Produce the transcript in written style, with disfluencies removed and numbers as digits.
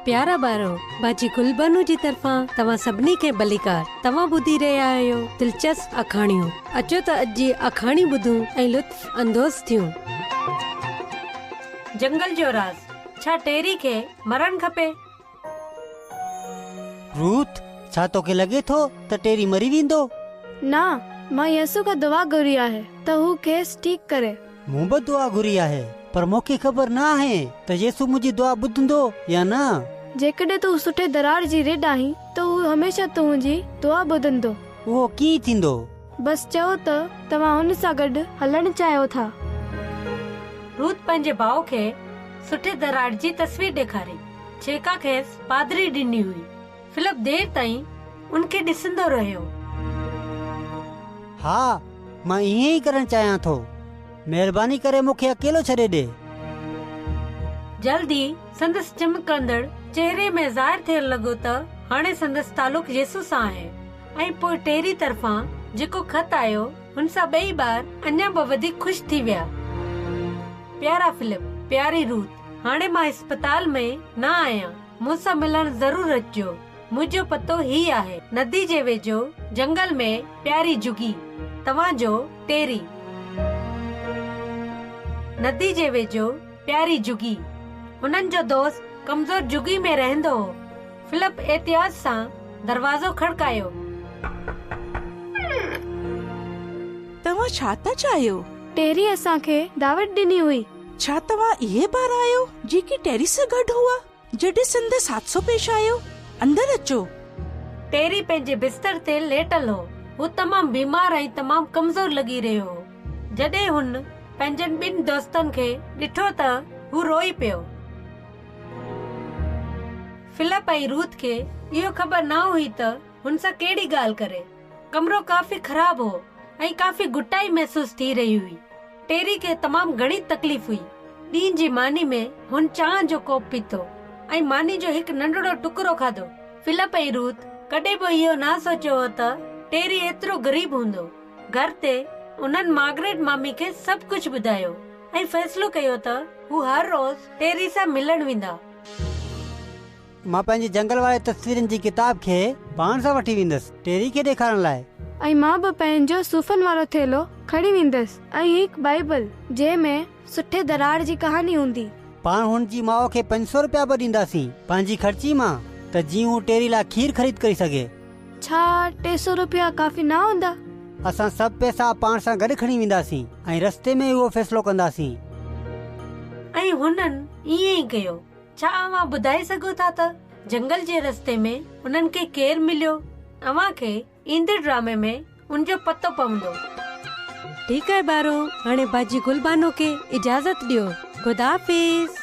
پيارا ٻارو، باجي گلبانو جي طرفان توهان سڀني کي ڀليڪار. توهان ٻڌي رهيا آهيو دلچسپ آکاڻيون. اچو ته اڄ جي آکاڻي ٻڌون ۽ لطف اندوز ٿيون. جنگل جو راز، ڇا ٽيري کي مرڻ کپي؟ روٿ، ڇا توکي لڳي ٿو ته ٽيري مري ويندو؟ نه، مان يسوع کان دعا گهري آهي ته هو کيس ٺيڪ ڪري. مون به دعا گهري آهي، پر مون کي خبر نه آهي ته يسوع منهنجي دعا ٻڌندو يا نه. جيڪڏهن تون سٺي دراڙ جي رڍ آهين ته هو هميشه تنهنجي دعا ٻڌندو. اهو ڪيئن ٿيندو؟ بس چئو ته توهان هن سان گڏ هلڻ چاهيو ٿا. روٿ پنهنجي ڀاء کي سٺي دراڙ جي تصوير ڏيکاري، جيڪا کيس پادري ڏني هئي. فلپ دير تائين ان کي ڏسندو رهيو. ها، مان ائين ئي ڪرڻ چاهيان ٿو. مهرباني ڪري مون کي اڪيلو ڇڏي ڏي. جلد ئي سندس چمڪندڙ چهري ۾ ظاهر ٿيڻ لڳو ته هاڻي سندس تعلق يسوع سان آهي ۽ پوء ٽيري طرفان جيڪو خط آيو، هن سان ٻئي ٻار اڃا به وڌيڪ خوش ٿي ويا. پيارا فلپ، پياري روٿ، هاڻي مان اسپتال ۾ نه آهيان. مون سان ملڻ ضرور اچجو. منهنجو پتو هي آهي، ندي جي ويجهو جنگل ۾ پياري جهڳي. توهان جو ٽيري. ندي جي ويجهو پياري جهڳي. هنن جو دوست ڪمزور جهڳي ۾ رهندو هو. فلپ احتياط سان دروازو کڙڪايو. توهان ڇا ٿا چاهيو؟ ٽيري اسان کي دعوت ڏني هئي. ڇا توهان اهي ٻار آهيو جيڪي ٽيري سان گڏ هئا جڏهن سندس حادثو پيش آيو؟ اندر اچو. ٽيري پنهنجي بستر تي ليٽل هو. هو تمام بيمار ۽ تمام ڪمزور لڳي رهيو هو. جڏهن هن پنهنجن ٻن دوستن کي ڏٺو ته هو روئي پيو. فلپ ۽ روٿ کي اهو خبر نه هئي ته هن سان ڪهڙي ڳالهه ڪري. ڪمرو ڪافي خراب هو ۽ ڪافي گهٽائي محسوس ٿي رهي هئي. ٽيري کي تمام گهڻي تڪليف هئي. ڏينهن جي ماني ۾ هن چانهه جو ڪوپ پيتو ۽ ماني جو هڪ ننڍڙو ٽڪرو کاڌو. فلپ ۽ روٿ ڪڏهن به اهو نه سوچيو هو ته ٽيري ايترو غريب هوندو. گهر تي انهن مارگريٽ مامي کي سڀ ڪجهه ٻڌايو ۽ فيصلو ڪيو ته هو هر روز ٽيري سان ملڻ ويندا. مان پنهنجي جنگل واري تصويرن جي ڪتاب کي پاڻ سان وٺي ويندس، ٽيري کي ڏيکارڻ لاء. ۽ مان به پنهنجو صوفن وارو ٿيلهو کڻي ويندس ۽ هڪ بائيبل، جنهن ۾ سٺي دراڙ جي ڪهاڻي هوندي. پاڻ هن جي ماء کي 500 رپيا به ڏينداسين، پنهنجي خرچي مان، ته جيئن هو ٽيري لاء کير خريد ڪري سگهي. ڇا 300 رپيا ڪافي نه هوندا؟ اسان سڀ پئسا پاڻ سان گڏ کڻي وينداسين ۽ رستي ۾ اهو فيصلو ڪنداسين. ۽ هنن ائين ئي ڪيو. ڇا اوهان ٻڌائي سگهو ٿا ته جنگل جي رستي ۾ انهن کي ڪير مليو؟ اوهان کي ايندڙ ڊرامي ۾ ان جو پتو پوندو. ٺيڪ آهي ٻارو، هاڻي باجي گل بانو کي اجازت ڏيو. خدا حافظ.